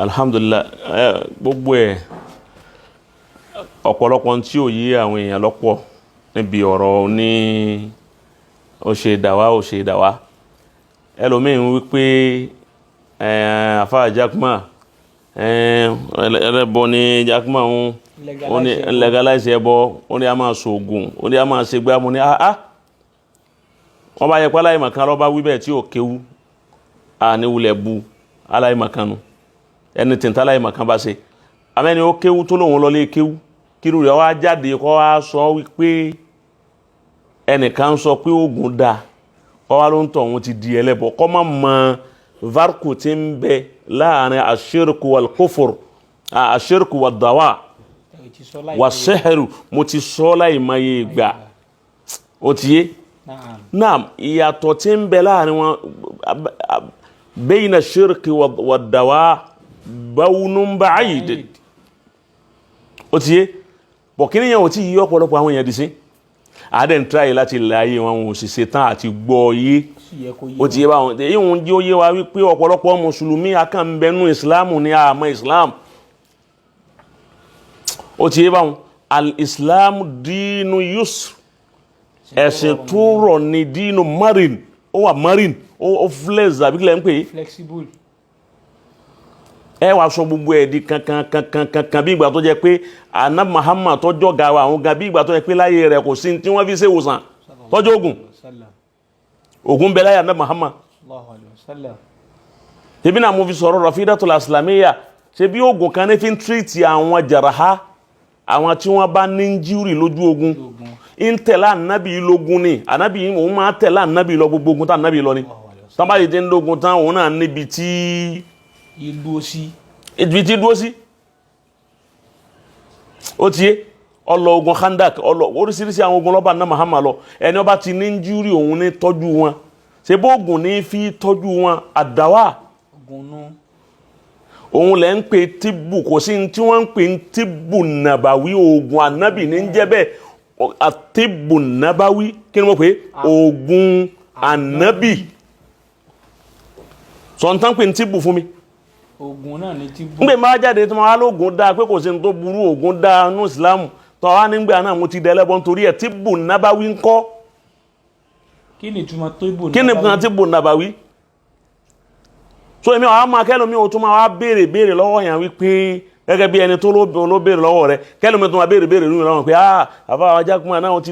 Alhamdulillah, gbogbo ẹ̀, ọ̀pọ̀lọpọ̀ tí ò yé àwọn èèyàn lọ́pọ̀ níbi ọ̀rọ̀ ní ó ṣe dàwá, ó ṣe dàwá. Ẹlòmíín wípé àfáà Jaqmal, ẹlẹ́bọ ní Jaqmal ń ó ní legalize ẹbọ, ó ní a máa ṣoògùn, ó ní a máa ṣe gbá. Mo ní ah, wọ́n bá yẹ pé aláìmọ̀kan lọ́ba wí bẹ́ẹ̀ tí ò kéwú, a ní wulẹ̀ bu aláìmọ̀kan nu. Ẹni tí ń tá aláìmọ̀kan bá ṣe amẹ́ni ó kéwú tó lóun lọ lé kéwú, kírú rẹ̀ wá jáde kọ́ wá sọ wípé ẹnìkan sọ pé oògùn da, kọ́ wá ló ń tọ̀ òun ti di ẹlẹ́bọ, kọ́ má mọ varku tí ń bẹ láàrin àṣírkù wal kufur, àṣírkù wad dawa wà sẹ́hẹ̀rù. Mo ti sọ láìmọye ìgbà, ó ti yé. Naam, ìyàtọ̀ tí ń bẹ láàrin wọn, bayna ṣírkì wad dawa bawnun ba'id, ó ti yé. Bọ̀ kí níyàn ò tí yí ọ̀pọ̀lọpọ̀ àwọn èèyàn dì sí àádẹ́ ń tíráyè láti ilẹ̀ ayé wọn, ò sì ṣetán àti gbọ́ yé. Ó ti yé báwọn. Èyí ń jí ó yé wa wípé ọ̀pọ̀lọpọ̀ mùsùlùmí akànbẹ́nu ìsìláàmù ní àmọ́ ìsìláàmù. Ó ti yé báwọn. Al-islam dínú yusr, ẹ̀sìn tó rọ̀ ní dínú marin, ó wà marin, ó flex, àbí kílẹ̀ ń pè é? Flexible. Ẹ wàá sọ gbogbo ẹ̀ di kankan kankan kankan, bí ìgbà tó jẹ́ pé àná Muhammad tó jọ̀gá wa, àwọn gan, bí ìgbà tó jẹ́ pé láyé rẹ̀ kò sí tí wọ́n fi ṣe ìwòsàn tọ́jú ogun. Ogun bẹ láyé àná Muhammad. Ebi náà mo fi sọ̀rọ̀ Rafidatul Aslamiyya, ṣe bí oògùn kan ní fi ń treat àwọn jaraha, àwọn tí wọ́n bá ní injury lójú ogun. Ń tẹ̀lé ànábì lógun ni ànábì, òun máa tẹ̀lé ànábì lọ gbogbo ogun tá ànábì lọ ni. Tán bá yìí ti ń lógun tán, òun náà níbi tí ìlú sí. Ibi tí dúró sí. Ó ti yé. Ọlọ ogun Khandak, ọlọ oríṣiríṣi àwọn ogun lọ́ba náà Muhammad lọ. Ẹni ọba ti ní injury, òun ní tọ́jú wọn. Ṣe bóògùn ní fi tọ́jú wọn, àdáwà. Ogun nú. Òun lẹ́ ń pè tíbù. Kò sí tí wọ́n ń pè ní tíbù nàbàwí, oògùn ànábì ní ń jẹ́ bẹ́ẹ̀. Àtíbù nàbàwí, kí ni mo pè é? Oògùn ànábì sọ̀ntàn pè ní tíbù fún mi. Ogun náà ní tíbù. Ngbè máa jáde tó máa lóògùn dáa, pé kò sí ní tó burú, oògùn dáa nínú ìsìlámù tó wá nígbà náà, mo ti dẹ́lẹ́bọ̀ nítorí ẹ̀. Tíbù nàbàwí ńkọ́? Kí ni ìtumọ̀ tíbù? Kí ni nǹkan tíbù nàbàwí? So èmi àwọn máa kẹ́lòmí ò tún máa wá béèrè béèrè lọ́wọ́ yẹn wípé gẹ́gẹ́ bí ẹni tó ló béèrè lọ́wọ́ rẹ, kẹ́lòmí tó máa béèrè béèrè lórí lọ́wọ́ pé, ah, àfa àwọn ajákùnmá náà tí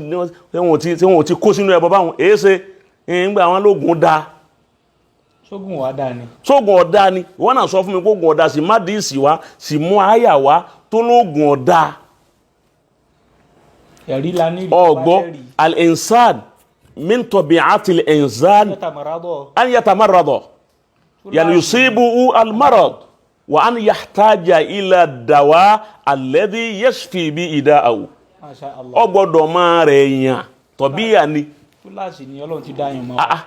wọ́n ti kó sínú ẹbọ báwọn èé ṣe ńgbà àwọn lóògùn dáa. Sógun wà dáa ni. Sóògùn ọ̀dá ni. Ìwọ náà sọ fún mi kóògùn ọ̀dá, sì má díìsì wá, sì mú àyà wá tó lóògùn ọ̀dá. Ẹ̀rí la ní. Ọgbọ́ al-insan min tabi'ati al-insan an yatamarrada, yani yusibuhu al-marad wa an yahtaja ila dawa alladhi yashfi bi ida'ahu. Masha Allah. Ọ gbọ́dọ̀ máa rẹ̀ yàn, tọ̀bíyà ni. Túláàsì ni, Ọlọ́run ti dá yàn mọ́. Ah, ah.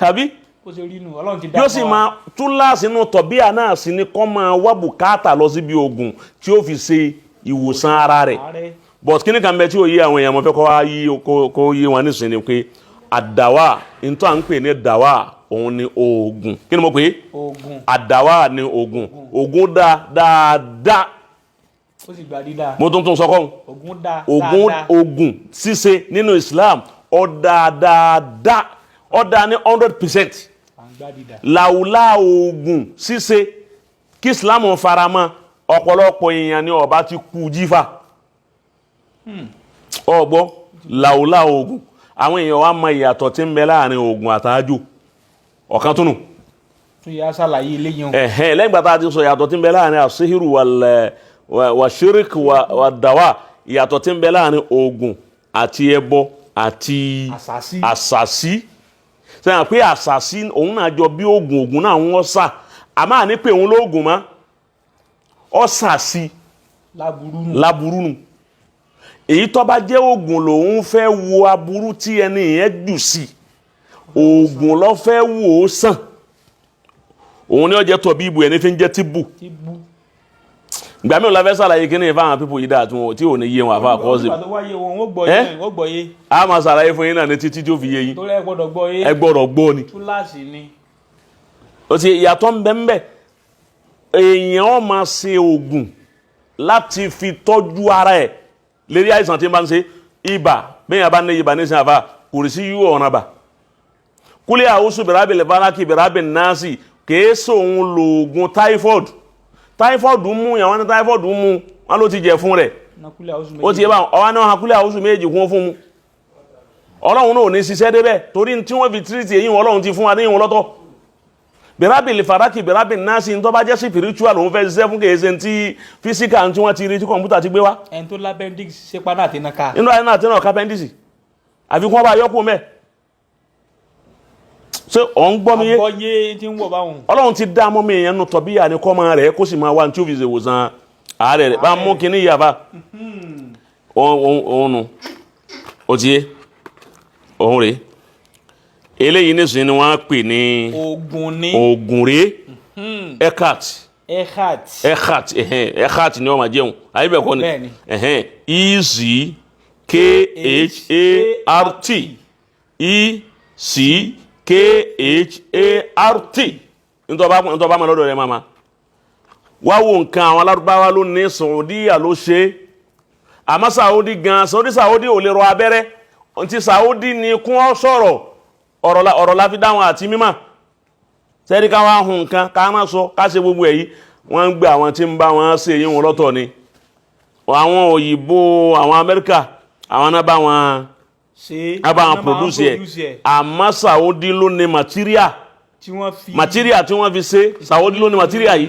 Àbí? Bó ṣe rí nu, Ọlọ́run ti dá Yóò sì mọ́ wa. máa túláàsì inú tọ̀bíyà náà sì ni kọ́ máa wá bùkátà lọ síbi oògùn tí ó fi ṣe ìwòsàn ara rẹ̀. Ààrẹ. But kíní kan bẹ tí ó yé àwọn èèyàn, mo fẹ́ kọ́ wá yí kó yé wọn nísìnyí pé àdáwà ntọ́ à ń pè ní dàwà, òun ni oògùn. Kí ni mo pè é? Oògùn. Àdáwà ni oògùn. Oògùn dá dáadáa. Ó sì gba dídá. Mo tún tún sọ kọ́. Oògùn dá Oògùn. dáadáa. Oògùn ṣíṣe nínú Islam, ó dá dáadáa, ó dá ní 100%. À ń gbá dídá. Làwùlà oògùn ṣíṣe kí Islam faramọ́, ọ̀pọ̀lọpọ̀ èèyàn ni ọba ti kú jífà. Ọgbọ́ làwùlà oògùn, àwọn èèyàn wa mọ ìyàtọ̀ tí ń bẹ láàrin oògùn àtàjò ọ̀kan túnú. Tún yà á ṣàlàyé eléyìí hàn. Ẹ̀hẹ́n, lẹ́yìn gbàtà ti sọ ìyàtọ̀ tí ń bẹ láàrin àṣíhìrù wà ṣíríkì wà dàwà, ìyàtọ̀ tí ń bẹ láàrin oògùn àti ẹbọ àti àṣàsí. Àṣàsí sẹ́yìn pé àṣàsí òun náà jọ bí oògùn, oògùn náà wọ́n sà, àmọ́ àní pé òun lóògùn mọ́ ọ́ sàsí. Láburú nù. Láburú nù. Èyí tó bá jẹ́ oògùn lòun fẹ́ wo aburú tí ẹni yẹn jù sí, oògùn ló fẹ́ wò ó sàn, òun ni ó jẹ́ tọ̀bí ibù ẹni fi ń jẹ́ tíbù. Tíbù. Ìgbà mi ò la fẹ́ ṣàlàyé kí ni ìfáwọn pípò yìí dáa tí ò ní yé wọn, àfa àkọ́sí. Nígbà tó wáyé wọn, ó gbọ́ yé. Ẹ́? Ó gbọ́ yé. A máa ṣàlàyé fún yín náà ní títí tí ó fi yé yín. Torí ẹ gbọ́dọ̀ gbọ́ yé. Ẹ gbọ́dọ̀ gbọ́ ni. Túláàsì ni. Ó ti ìyàtọ̀ ń bẹ ń bẹ. Èèyàn ó máa ṣe oògùn láti fi tọ́jú ara ẹ̀ lérí àìsàn tí ń bá ń ṣe. Ibà, bẹ́ẹ̀ yẹn bá ní ibà nísìnyí, àfa kò sí yú ọ̀ràn bà kúlẹ̀ àwùsù bẹ̀rẹ̀ lẹ́fàlákì bẹ̀rẹ̀ násì kìí sóhun lòògùn typhoid. Typhoid mú yàn, wọn ní typhoid mú wọn ló ti jẹ fún rẹ̀. Nakule àwùsù méjì. Ó ti yẹ báwọn ọwọ́ náà kúlẹ̀ àwùsù méjì kún fún mu. Ọlọ́run náà ò ní ṣiṣẹ́ débẹ̀ torí tí wọ́n fi tírìtì èyí wọn, Ọlọ́run ti fún wa ní ìwọ̀n lọ́tọ̀. Bẹ̀rábì lè faraki bẹ̀rábì násì ń tó bá jẹ́ spiritual òun fẹ́ ṣiṣẹ́ fún, kìí ṣe ti physical tí wọ́n ti rí tí kọ̀ǹpútà ti gbé wá. Ẹni tó l'appendix ṣe paná àti naka. Nínú ayé náà tí náà kápẹ́ndìsì àfikún ọba yọkù mẹ́. Ṣé ọ̀ ń gbọ́ mi yé? Àgbọ́yé tí ń wọ̀ báwọn. Ọlọ́run ti dá mọ́ mi èèyàn nù tọ̀bíyà ni kọ́ máa rẹ̀ kó sì máa wá ní tí ó fi ṣe ìwòsàn àárẹ̀ rẹ̀ bá mú kinní yàrá òun nu. Ó ti yé òun rèé. Eléyìí nísìnyí ni wọ́n á pè ní Oògùn ní. Oògùn rèé, Eckhart. Eckhart. Eckhart, ẹ̀hẹ́n, Eckhart ni wọ́n máa jẹun àyè bẹ́ẹ̀ kọ́ ni? Bẹ́ẹ̀ni. Ẹ̀hẹ́n, E C K H A R T, E C K H A R T. Ntọ́ bá ma lọ́dọ̀ rẹ̀, máa ma wá wo nǹkan. Àwọn alárúbáwá ló ní, Saudiya ló ṣe é. Àmọ́ Saudi gan, Saudi ò lè rọ abẹ́rẹ́ ntí Saudi ni kún ọ sọ̀rọ̀ ọ̀rọ̀ la ọ̀rọ̀ la fi dáhùn àti mímọ́ sẹ́rí ká wá hun nǹkan ká má sọ ká ṣe gbogbo ẹ̀ yìí. Wọ́n ń gbé àwọn tí ń bá wọn ṣe yín wọn lọ́tọ̀ ni. Àwọn òyìnbó, àwọn Amẹ́ríkà, àwọn náà bá wọn Ṣe á bá wọn produce ẹ̀. Àmọ́ Saudi ló ní material tí wọ́n fi material tí wọ́n fi ṣe. Saudi ló ní material yìí.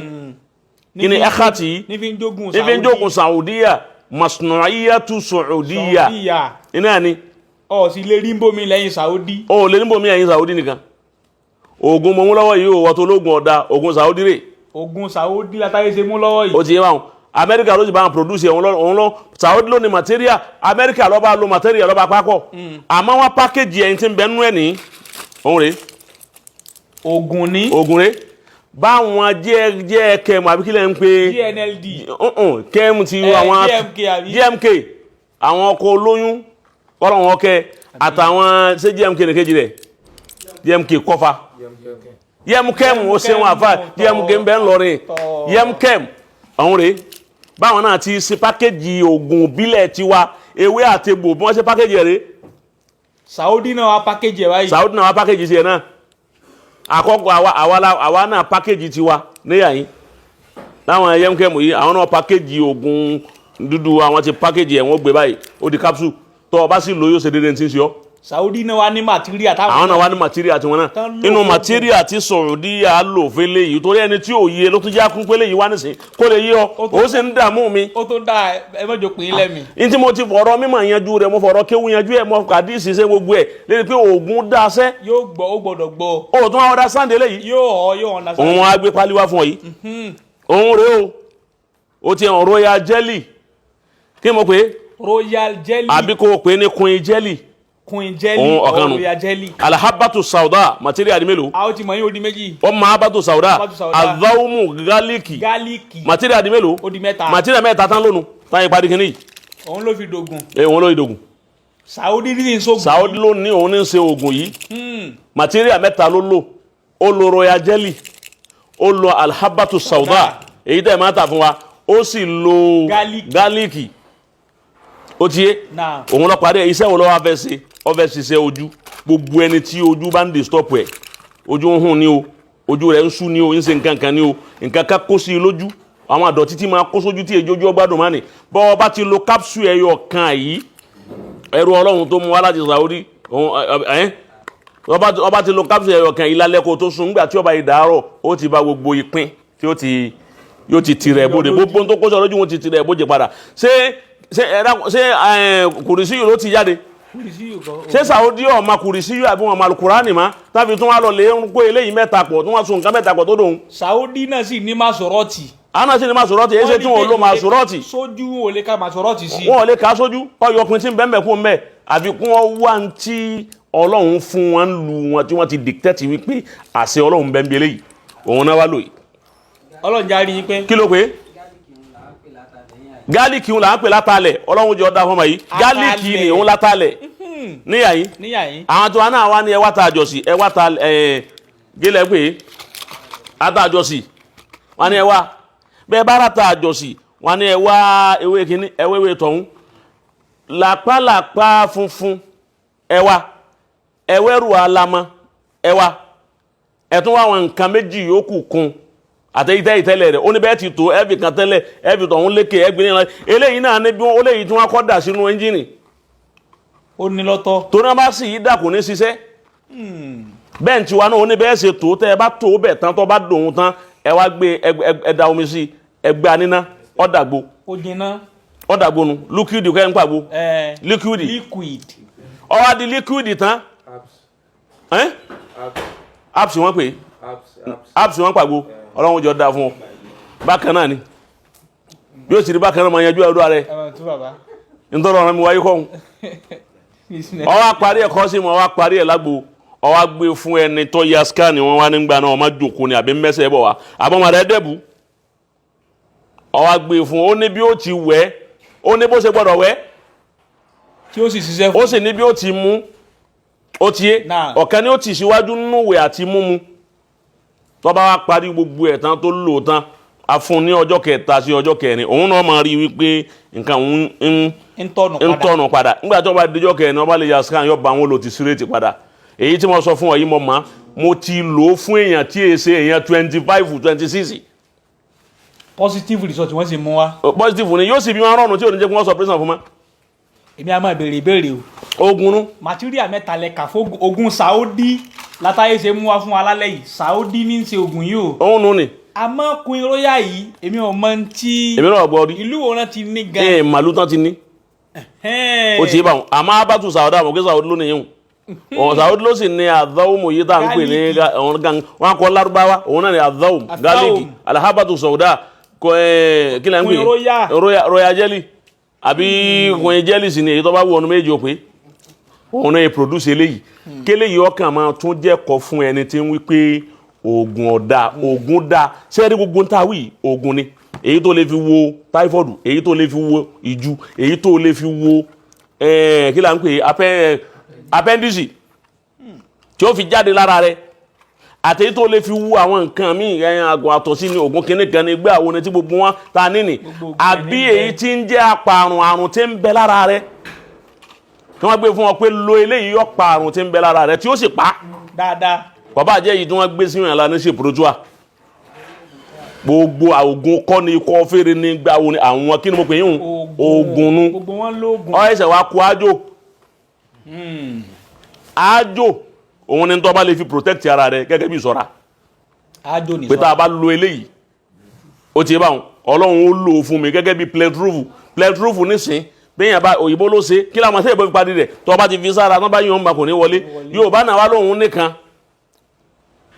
Kí ni Eckhart yìí? Ní fi ń jogun. Ní fi ń jókòó Saudiya, masnu'iyatu Saudiya. Saudiya. Iná ni. Ọ̀ sì lè rí bómi lẹ́yìn Saudi. O ò lè níbo mi ẹ̀yìn Saudi nìkan. Oògùn mọ̀mú lọ́wọ́ yìí ò wọ́n tó lóògùn ọ̀dà oògùn Saudi rè. Oògùn Saudi látàrí ṣe mú lọ́wọ́ yìí. Ó ti yé báwọn. Amẹ́ríkà ló sì bá wọn produce ẹ̀. Òun lọ Saudi ló ní material, Amẹ́ríkà ló bá lo material ló bá pákọ̀. Àmọ́ wọ́n package ẹ̀yìn tí ń bẹ nú ẹ̀ ní òun rè. Oògùn ní. Oògùn rè báwọn jẹ́ jẹ́ kẹmù àbí kílẹ̀ ń pè? GNLD. Kẹmù ti àwọn GMK àbí? GMK, àwọn ọkọ̀ olóyún kọ́lọ̀ wọn kẹ àtàwọn ṣé GMK ní kejì rẹ̀, GMK kọfà yẹmukẹm. Ó ṣeun àfà. GMK ń bẹ ń lọrin. Yẹmukẹm ọ̀hún rèé. Báwọn náà ti ṣe package oògùn ìbílẹ̀ tiwa, ewé àtegbò, bí wọ́n ṣe package rẹ̀ rèé. Saudi náà wá package ẹ̀ báyìí. Saudi náà wá package tiẹ̀ náà. Àkọ́kọ́ àwa náà package tiwa níyà yín láwọn yẹmukẹm yìí. Àwọn náà package oògùn dúdú, àwọn ti package ẹ̀, wọ́n gbé báyìí, ó di capsule. Tó o bá sì lò, yóò ṣe déédéé tí ń ṣe ọ́. Saudi náà wá ní material táwọn. Àwọn náà wá ní material tiwọn náà. Tán lò inú fún. Material tí Saudiya lò fẹ́lẹ́ yìí, torí ẹni tí ò yé ló tún já kún pélé yìí wá nísìn kó lè yé ọ. Ó sì ń dààmú mi. Ó tó dá ẹ mọ́jọ pín in lẹ́mìí. Ní tí mo ti fọ̀rọ̀ mímọ̀ yanjú rẹ̀, mo fọ̀rọ̀ kéwú yanjú ẹ̀, mo kàdísì ṣe gbogbo ẹ̀ lérí pé oògùn dáṣẹ́. Yóò gbọ́, ó gbọ́dọ̀ gbọ́. Ó tún wá ọ̀dà sáǹdé léyìí. Yóò họ, yóò understand. Òun á gbé pálí wá fún ọ yìí. Òun rèé o. Ó ti hàn royal jelly, kí mo pè é? Royal jelly. Àbí kó o pè é ní queen jelly. Queen jelly. Òun ọ̀kan or nù. Royal jelly. Alhabatu sauda, material di mélòó? A ó ti mọ̀ yín, ó di méjì. Wọ́n máa habatu sauda. Habatu sauda. Azawumu galiki. Gálíìkì. Material di mélòó? Ó di mẹ́ta. Material mẹ́ta tán lónìí táyé parí kínní yìí. Òun ló fi dogun. Ẹ òun ló ìdògùn. Saudi ní sógun. Saudi ló ní, òun ní ń ṣe oògùn yìí. Material mẹ́ta ló lò. Ó lo royal jelly, ó lo alhabatu sauda èyí tẹ́ ẹ̀ máa tà fún wa, ó sì lo Garlic. Gálíìkì. Ó ti yé. Náà. Òun lọ parí ẹ̀. Iṣẹ́ wo ló wá fẹ́ ṣe? Ó fẹ́ ṣiṣẹ́ ojú. Gbogbo ẹni tí ojú bá ń disturb ẹ̀, ojú ń hùn ní o, ojú rẹ̀ ń sú ní o, ń ṣe nǹkan kan ní o, nǹkan ká kó sí i lójú, àwọn àdọ̀tí tí máa kó sójú tí èjì ojú ọgbádùn máa nì bọ́ ọ bá ti lo capsule ẹyọ kan yìí, ẹrú Ọlọ́run tó mú wá láti Saudi òun ẹ ọba ti lo capsule ẹyọ kan yìí lálẹ́ kó tó sùn, nígbà tí ọba yìí dàárọ̀, ó ti bá gbogbo ìpín tí ó ti yóò ti tirẹ̀ bóde, gbogbo tó kó sọ lójú wọn ti tirẹ̀ bóde padà. Ṣé ṣé ẹ̀dá ṣé ẹ̀ kùrìsí yìí ló ti jáde? Kùrìsí yìí kọ́. Ṣé Saudi ọ̀ma kùrìsí yìí àbí wọn ọ̀ma alukurani ma tàbí tún wá lọ lè ń kó eléyìí mẹ́ta pọ̀, tún wá sun nǹkan mẹ́ta pọ̀ tó dòun? Saudi náà sì ní masorọ́ọ̀tì. Àwọn náà sì ní masorọ́ọ̀tì. Èyí ṣe tí wọn ò lo masorọ́ọ̀tì. Sójú wọn ò lè ka masorọ́ọ̀tì sí. Wọn ò lè kà á sójú ọyọ ọkùnrin tí ń bẹ́ẹ̀ kú mbẹ́, àfi kún wọn wá ń tí Ọlọ́run fún wọn lu wọn tí wọ́n ti dictate wípé àṣẹ Ọlọ́run bẹ́ẹ̀ ń bí eléyìí, òun náà wá lò yìí. Ọlọ́run járe yín pé. Kí ló pé gálíkì ń là ń pè látàlẹ̀? Ọlọ́run jẹ́ ọ̀dà fọmọ yìí. Gálíkì ni òun látàlẹ̀ níyà yìí. Níyà yín. Àwọn tí wọn náà wá ní ẹwà tá a jọ sí, ẹwà tá ẹ gílẹ̀ pé àtàjọ sí wọn ní ẹwà Bẹ́ẹ̀ bá rata àjọsì wọn ni ẹ wá ewé kínní, ẹ wá ewé tọ̀hún, làpálàpá funfun ẹ wá, ẹwẹ́rù alamọ ẹ wá, ẹ tún wá àwọn nǹkan méjì yòókù kún àtẹ̀yìntẹ́ ìtẹ́lẹ̀ rẹ̀. Ó ní bẹ́ẹ̀ ti tó ẹ̀fì kan tẹ́lẹ̀, ẹ̀fì tọ̀hún lékè ẹ̀gbìn ní eléyìí náà ní bí wọ́n ó léyìí tí wọ́n kọ́ dà sínú ẹ́ńjìnì. Ó ní lọ́tọ̀. Tó náà bá sì yí dà kò ní ṣiṣẹ́ bẹ́ẹ̀ tiwa náà. Ó ní bẹ́ẹ̀ ṣe tó tẹ́ ẹ bá tó bẹ̀ tán, tó bá dòun tán, ẹ wá gbé ẹ da omi sí ẹgbẹ́ aníná ọ̀dàgbò. Ó jiná. Ọ̀dàgbò nu liquid kẹ́ ń pàgbó. Ẹ liquid. Liquid. Ó wá di liquid tán. Apps. Ẹ́n? Apps. Apps wọ́n pè é. Apps, apps. Apps wọ́n pàgbó. Ọlọ́run jọ da fún ọ bákan náà ni bí ó sì rí bákan náà máa yanjú ẹ̀rọ rẹ. Ẹ máa tú bàbá. Nítorí ọ̀rọ̀ mi wáyé kọ́hún. Ó wá parí ẹ̀kọ́ sí mu, ó wá parí ẹ̀ lágbo, ó wá gbé fún ẹni tó ya scan wọn wá nígbà náà, ọmọ jòkó ni àbí mẹ́sẹ̀ bọ̀ wá àbọ̀mọ̀ rẹ̀ dẹ́bu. Ó wá gbé fún, ó ní bí ó ti wẹ̀, ó ní bó ṣe gbọ́dọ̀ wẹ̀, tí ó sì ṣiṣẹ́ ó fún. sì ní bí ó ti mú ó ti yé. Náà. Ọ̀kan ni ó ti síwájú núwẹ̀ àti múmu. Tó bá wá parí gbogbo ẹ̀ tán, tó lò tán, a fún ní ọjọ́ kẹta sí ọjọ́ kẹrin, òun náà máa rí wípé nǹkan òun ń ń tọ̀nù ń padà. tọ̀nù padà. Nígbà tí wọ́n bá dijọ́ kẹrin, wọ́n bá lè ya scan, yóò bá wọn lò ti sírètì padà. Èyí tí mo sọ fún ọ yìí, mo mọ̀, mo ti lò ó fún èèyàn tí èsè èèyàn 25, 26. Positive result wọ́n sì mú wá. Positive ni, yóò sì bí wọn rọrùn tí ò ní jẹ́ kí wọ́n sọ operation fún ma. Èmi á máa béèrè ìbéèrè o. Ogun nú. Material mẹ́ta lẹ kà fún ogun Saudi látàyè ṣe mú wá fún wa lálẹ́ yìí. Saudi ní í ṣe ogun yìí o. Òun nù ni. Àmọ́ Queen Royal yìí, èmi ò mọ tí. Èmi náà gbọ́ rí. Ìlú wo náà ti ní gan? Ẹ̀ màlúù tán ti ní. Ó ti yé báwọn, àmọ́ abatu Saudi, àmọ́ kí Saudi ló nìyẹn o. Saudi ló sì ní àdáwòmù yìí tá à ń pè ní ọ̀hún gan wọn kọ Lárúbáwá, òun náà ní àdáwòmù gálíìkì alhabatu sauda kọ ẹ kí lẹ́ ń pè? Queen Royal. Royal, royal jelly àbí queen jelly sì ni èyí tó bá wù ọ́nù méjì ó pé òun náà produce eléyìí. Kéléyìí ọkàn máa tún jẹ́ kọ́ fún ẹni tí ń wí pé oògùn ọ̀dà, oògùn dá sẹ́ẹ̀rí. Gbogbo ń ta wí oògùn ni, èyí tó lè fi wo typhoid, èyí tó lè fi wo ìju, èyí tó lè fi wo kí là ń pè appendix tí ó fi jáde lára rẹ̀, àti èyí tó lè fi wo àwọn nǹkan míì, ẹ̀yìn àgọ́ àtọ̀sí ni, oògùn kìíní kan ní gbé àwọn ohun tí gbogbo wọn ta níní. Gbogbo oògùn àbí ẹ̀ ní èyí tí ń jẹ́ apààrùn, àrùn tí ń bẹ lára rẹ̀, kí wọ́n gbé fún wọn pé lo eléyìí, yọ pa àrùn tí ń bẹ lára rẹ̀ tí ó sì pa. Dáadáa. Bàbá jẹ́ èyí tí wọ́n gbé sínú ìlànà ní ṣèpùrọ̀tùà. Gbogbo oògùn kọ́ ni ikọ́ fèrè ní gbà wo ni àwọn kí ni mo pè yín oògùn nu. Gbogbo wọn lóògùn. Ọ ẹsẹ̀ wa kó ájò. Ájò òun ni tó bá lè fi protect ara rẹ̀ gẹ́gẹ́ bí ìṣọ́ra. Ájò ní pé tá a bá lo eléyìí, ó ti bá wọn, ọlọ́run ó lò ó fún mi gẹ́gẹ́ bí pletrufu. Pletrufu nísìn bẹ́yìn bá òyìnbó ló ṣe kí làwọn ṣe ìbọn fi padì rẹ̀, tó bá ti fi sára tó bá yàn án bá kò ní wọlé. Yorùbá náà wá lóhun nìkan.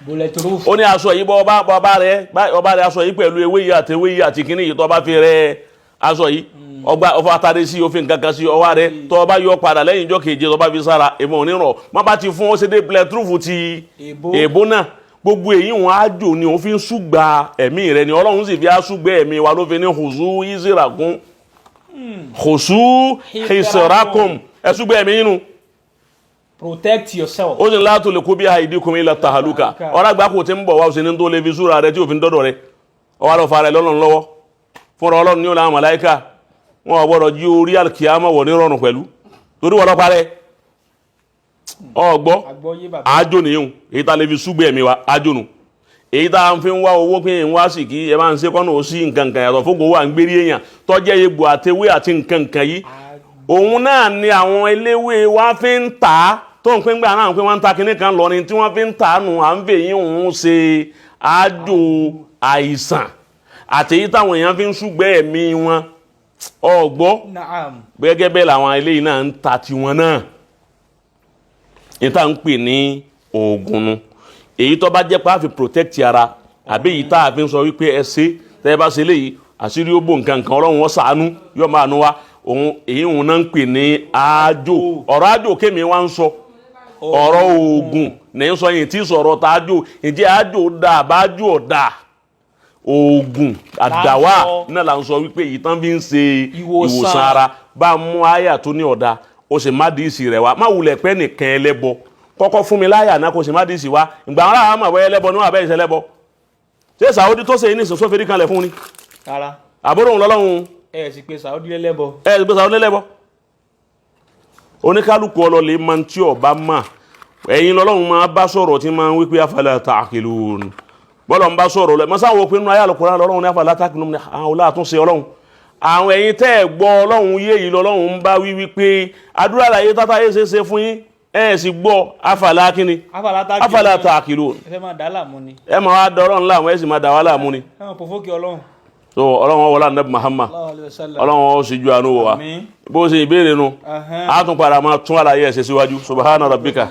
Bulletproof. Ó ní aṣọ yìí, bọ́ ọba ọba rẹ ọba rẹ aṣọ yìí pẹ̀lú ewé yìí àti ewé yìí àti kíní yìí, tó bá fi rẹ aṣọ yìí, ọgbà ọfọ atare sí òfin kankan sí ọwọ́ rẹ, tó bá yọ padà lẹ́yìn ìjọ keje, tó bá fi sára, èmi ò ní rọ̀ má bá ti fún ó ṣe dé bulletproof ti Èbó. Èbó náà gbogbo èyí wọn ájò ni òun fi ń ṣùgbà ẹ̀mí rẹ ni ọlọ́run sì fi á ṣùgbẹ́ ẹ̀mí wa ló fi ní hùsù ìsìràkún hùsù ìsìràkùn ẹ̀ ṣùgbẹ́ ẹ̀mí yín nu. Protect yourself. Ó sì ń látò lè kó bí àìdí kùnmí ilẹ̀ tàhálùkà. Ọ̀rọ̀ àgbà kò tí ń bọ̀ wá, ó sì ní tó lè fi súra rẹ tí òfin dọ́dọ̀ rẹ, ọwọ́ lọ fara ẹ lọ́nà lọ́wọ́ fúnra ọlọ́run ní ọ̀là àwọn màláíkà wọn ò gbọ́dọ̀ jí orí àkíyàmọ̀ wọ̀ ní rọrùn pẹ̀lú torí wọ́n lọ́pa rẹ ọgbọ́. Àgbọ́yé bàbá. Àájò nìyẹn, èyí tá a lè fi súgbẹ́ ẹ̀mí wa, àájò nù. Èyí tá a fi ń wá owó pé ń wá sí kí ẹ máa ń ṣe kọ́nà ó sí nǹkan kan yàtọ̀ fógun wà ń gbérí èèyàn tọ́jẹ́ egbò àtewé àti nǹkan kan yìí, òun náà ni àwọn eléwé wa fi ń tà á tó ń pín gbà náà pé wọ́n ń ta kinní kan lọ ni tí wọ́n fi ń tà á nù, à ń fè yín òun ṣe àjò àìsàn àti èyí táwọn èèyàn fi ń ṣùgbẹ́ ẹ̀mí wọn ọ̀gbọ́. Naam. Gẹ́gẹ́ bẹ́ẹ̀ làwọn eléyìí náà ń ta tiwọn náà ní tá à ń pè ní oògùn nu. Èyí tó bá jẹ́ pé a fi protect ara àbí èyí tá a fi ń sọ wípé ẹ ṣe, tẹ́ ẹ bá ṣe léyìí, àṣírí ó bò, nǹkan kan ọlọ́run wọn ṣàánú yóò máa nu wa òun, èyí òun náà ń pè ní àájò. Ọ̀rọ̀ àjò kémi wá ń sọ ọ̀rọ̀ oògùn ní ń sọ yìí tí sọ̀rọ̀ tá àjò ǹjẹ́ àjò dà àbájò ọ̀dà oògùn àdàwà náà là ń sọ wípé èyí tán fi ń ṣe Ìwòsàn. ìwòsàn ara. Bá a mú àyà tó ní ọ̀dà, ó sì má dìísì rẹ̀ wá. Má wulẹ̀ pẹ́ nìkan ẹlẹ́bọ kọ́kọ́ fún mi láyà náà, kò sì má dìísì wá. Ìgbà wọn làwọn àmọ̀ ẹlẹ́bọ níwọ̀n abẹ́ ìṣẹlẹ́bọ. Ṣé Sàwọ́dí tó ṣe yìí nìsín sófin kanlẹ̀ fún ni? Rárá. Àbúrò òun lọ́lọ́run. Ẹ sì pé Saudi lẹ́lẹ́bọ. Ẹ ẹ gbèsè àwọn lẹ́lẹ́bọ. Oníkálukú ọlọ́lẹ̀ máa ń tí ọba mà ẹ̀yin lọ́lọ́run máa bá sọ̀rọ̀ tí máa ń wípé afala ta'qilun. Bọ́lọ̀ ń bá sọ̀rọ̀ lọ mọ́sá wo pé nínú ayé Al-Qur'an lọ́lọ́run ní afala ta'qilun ní àwọn olóòtúnṣe ọlọ́run. Àwọn ẹ̀yin tẹ́ ẹ̀ gbọ́ ọlọ́run yé yìí lọ́lọ́run ń bá wí wípé àdúrà láyé tátá yé ṣe é ṣe fún yín, ẹ̀ sì gbọ́ afala kíni? Afala ta'qilun. Afala ta'qilun. Ẹ fẹ́ máa dà á láàmú ni. Ẹ máa wá dọ́ ọlọ́run láàmú, ẹ sì máa dà wá láàmú ni. Ẹ máa pòfókì ọlọ́run. So ọlọ́run wọlé anabi Muhammad. Allahu alayhi wa sallam. Ọlọ́run ó sì ju àánú wò wá. Àmín. Bó ṣe ìbéèrè nu, Ahán. a tún padà máa tún àlàyé ẹ̀ ṣe síwájú. Subhana rabbika.